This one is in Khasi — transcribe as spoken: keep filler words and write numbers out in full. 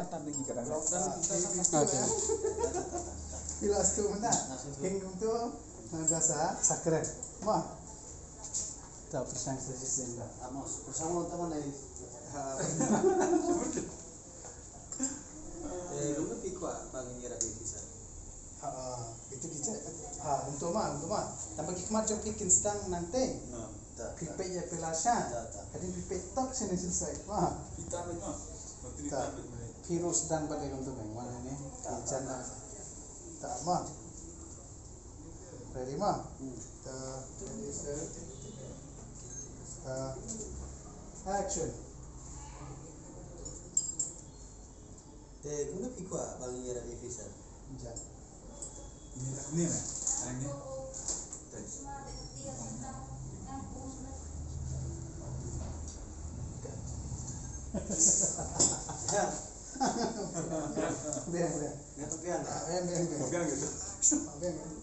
Tam lagi kadang. Okay. Phi la sdang mynta. King kumto, mynta sa, sa kren. Mo. Ta pyrshang sa shisien da. Amos, pyrshang mo tang ne. Ha. Eh, kumno phi kwah ba ngin ïarap ïa phi sir? Ha, itu ki jait. Ha, kumto ma, kumto ma. Tang ba ki khmat jong phi kin sdang nangtei. No, ta, ta. Phi peit ïa phi lashai. Ta, ta. Hadien phi peit tok shen shen sait ma. Phi ta beit ma. Phi ta beit ma. Phi ruh sdang bad ïa kumto beit ma ne. Ta, ta, ta. Ta ma. Ready ma? Hmm. Ta, ready, sir. Ta, action. Te kumno phi kwah ba ngin ïarap ïa phi sir? Ja. Ni, ni, ni. Ang ni. Thanks. Ya. Biang, biang. Nga tu biang. Ah, biang, biang, biang. Biang gitu. Biang, biang.